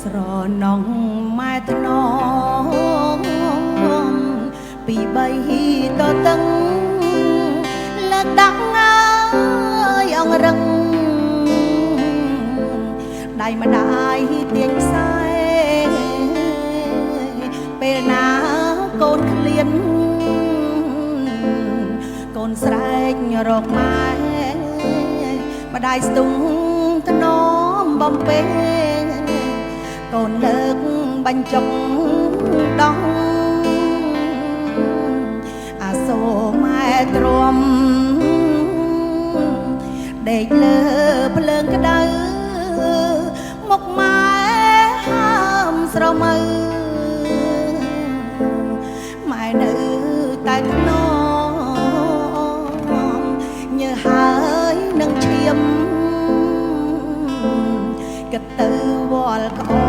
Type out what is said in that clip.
ស្រណងម៉ែថ្នមពីបីតតឹងលើកដាក់អើយអង្រឹងដៃម្ដាយទាញខ្សែពេលណាកូនឃ្លានកូនស្រែករកម៉ែម្ដាយស្ទុងធ្នមបំពេកូនលើកបញ្ចុកដោះអាសូរម៉ែទ្រាំដេកលើភ្លើងក្តៅមុខម៉ែហើមស្រមៅម៉ែនៅតែធ្នមញើហើយនឹងឈាមគិតទៅវល់ក្អ